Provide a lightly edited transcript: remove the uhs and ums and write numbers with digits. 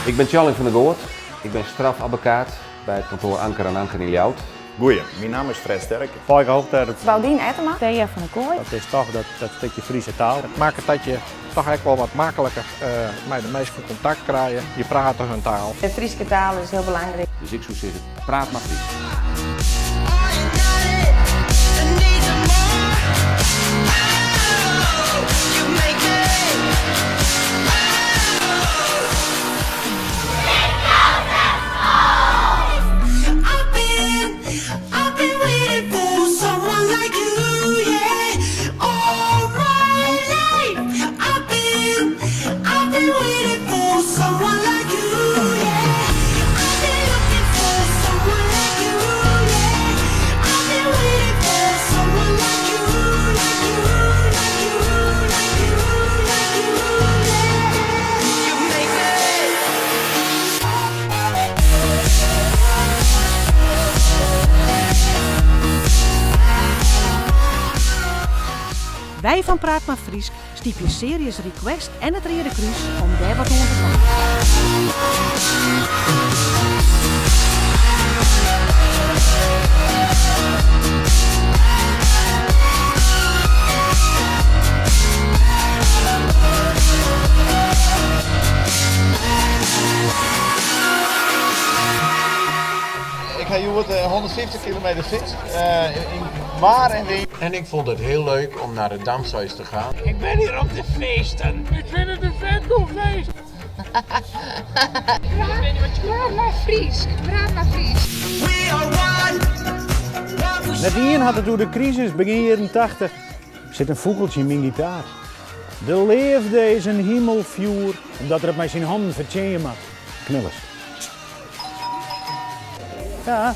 Ik bin Tjalling van der Goot. Ik bin strafadvokaat by it kantoar Anker en Anker yn Ljouwert. Goeie, myn namme is Fred Sterk. Feike Hoogterp. Boudien Ettema. Thea van der Kooi. Dat is toch dat, dat stikje Friese taal. It makket dat je toch ek wol wat makliker mei de minsken kontakt krije. Je prate hun taal. De Fryske taal is hiel belangryk. Dus ik soe sizze, praat mar Frysk. Wy fan Praat mar Frysk stypje Serious Request en it Reade Krús om dêr wat oan te dwaan. Ik ha hjoed 150 kilometer fytst yn waar en wyn. En ik vond het heel leuk om naar het Damshuis te gaan. Ik ben hier om te feesten. Ik vind het een vet cool feest. Praat mar Frysk, praat mar Frysk. Net ien hat it oer de krisis begjin jierren 80. Sit in fûgeltsje yn myn gitaar. De leafde is in himelfjoer, omdat er it mei syn hannen fertsjinje moat. Knilles. Ja.